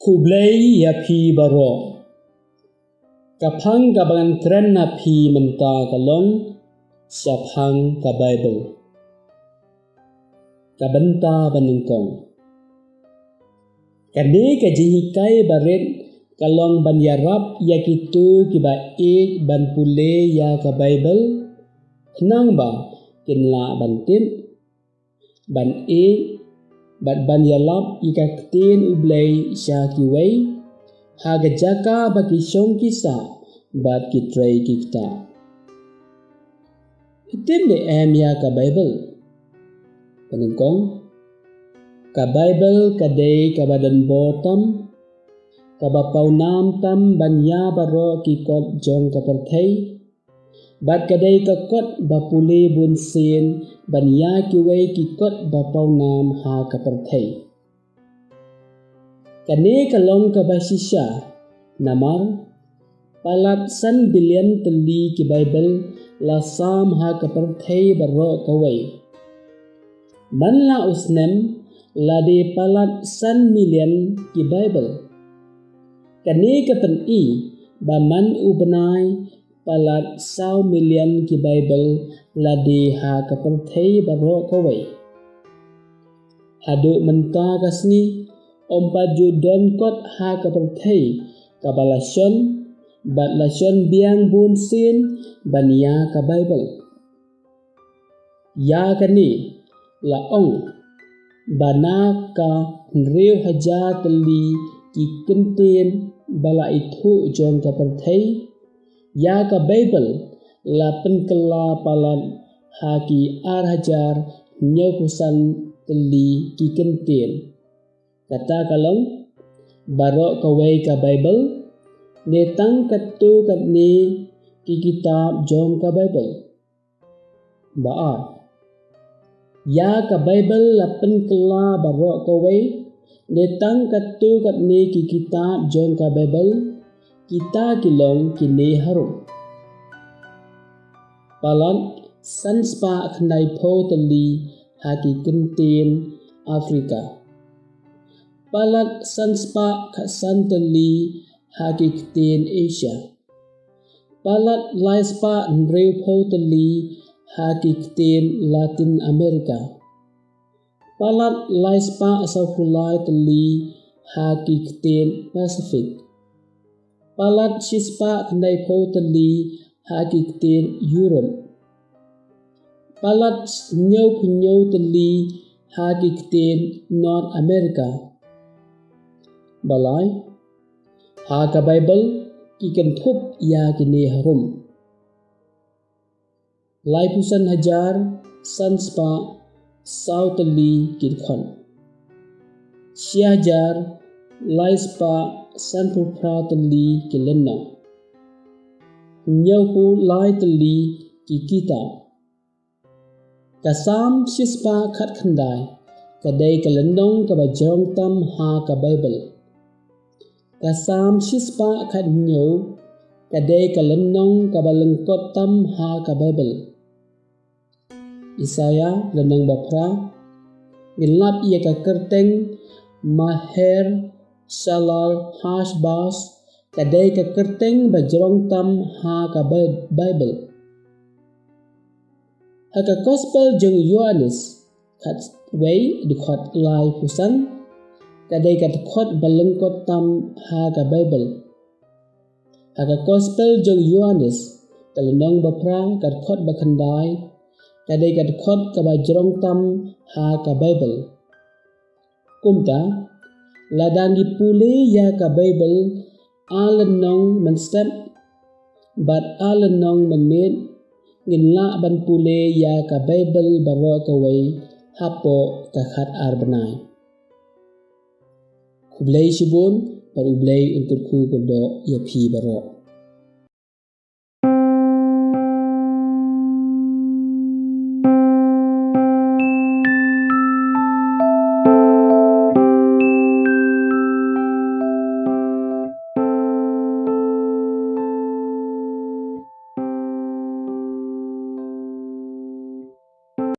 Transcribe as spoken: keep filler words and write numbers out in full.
Khublei ïa phi baroh. Ka phang kaba ngan kren na phi mynta ka long shaphang ka Baibl. Ka bynta ba nyngkong. Kane ka jinghikai barit ka long ban ïarap ïa kito kiba ïeit ban pule ïa ka Baibl, khnang ba kin lah ban tip, ban ïeit, bad ban ïalap ïa ka ktien U Blei sha kiwei, ha ka jaka ba ki shong ki sah, bad ki trei ki ktah. Phi tip ne em ïa ka Baibl? Ba nyngkong, ka Baibl ka dei kaba don bor tam, kaba pawnam tam ban ïa baroh ki kot jong ka pyrthei, bad ka dei ka kot ba pule bunsien ban ïa kiwei ki kot ba pawnam ha ka pyrthei. Kane ka long kaba shisha, namar palat san billion tylli ki Baibl la sam ha ka pyrthei baroh kawei. Man la u snem la dei palat san million ki Baibl. Kane ka pyni ba man u bnai palat saw million ki Baibl la dei ha ka pyrthei baroh kawei. Haduh mynta ka sngi, ym pat ju don kot ha ka pyrthei kaba la shon, bad la shon biang bunsien ban ïa ka Baibl. Ïa kane la ong ba na ka hynriew hajar tylli ki kyntien ba la ithuh jong ka pyrthei, ïa ka Baibl la pynkylla palat ha ki ar hajar hynñiewphew san tylli ki kyntien. Kata ka long, baroh kawei ka Baibl, ne tang katto katne ki kitab jong ka Baibl. Ba ar. Ïa ka Baibl la pynkylla baroh kawei, ne tang katto katne ki kitab jong ka Baibl, kita ki long kine harum. Palat san spah khyndaiphew tylli ha ki kyntien Afrika. Palat san spah khatsan tylli ha ki kyntien Asia. Palat lai spah hynriewphew tylli ha ki kyntien Latin America. Palat lai spah sawphew lai tylli ha ki kyntien Pacific. Palat shi spah khyndaiphew tylli ha ki kyntien Europe. Palat hynñiewphew hynñiew tylli ha ki kyntien North America. Ba lai, ha ka Baibl ki kynthup ïa kine harum. Laiphew san hajar san spah saw tylli ki dkhot. Shi hajar lai spah sanphew phra tylli ki lynnong. Hynñiewphew lai tylli ki kitab. Ka Salm shi spah khatkhyndai ka dei ka lynnong kaba jrong tam ha ka Baibl. Ka Salm shi spah khathynñiew ka dei ka lynnong kaba lyngkot tam ha ka Baibl. Isaiah lynnong ba phra, ngin lap ïa ka kyrteng Maher Shalal Hash Baz, ka dei ka kyrteng ba jrong tam ha ka Bai-, Baibl. Ha ka Gospel jong u Ïoannis, khatwei dkhot laiphew san, ka dei ka dkhot ba lyngkot tam ha ka Baibl. Ha ka Gospel jong u Ïoannis, ka lynnong ba phra, ka dkhot ba khyndai, ka dei ka dkhot kaba jrong tam ha ka Baibl. Kumta, lada ngi pule ïa ka Baibl ar lynnong mynstep bad ar lynnong mynmiet, ngin lah ban pule ïa ka Baibl baroh kawei hapoh ka khatar bnai. Khublei shibun, bad U Blei un kyrkhu kyrdoh ïa phi baroh.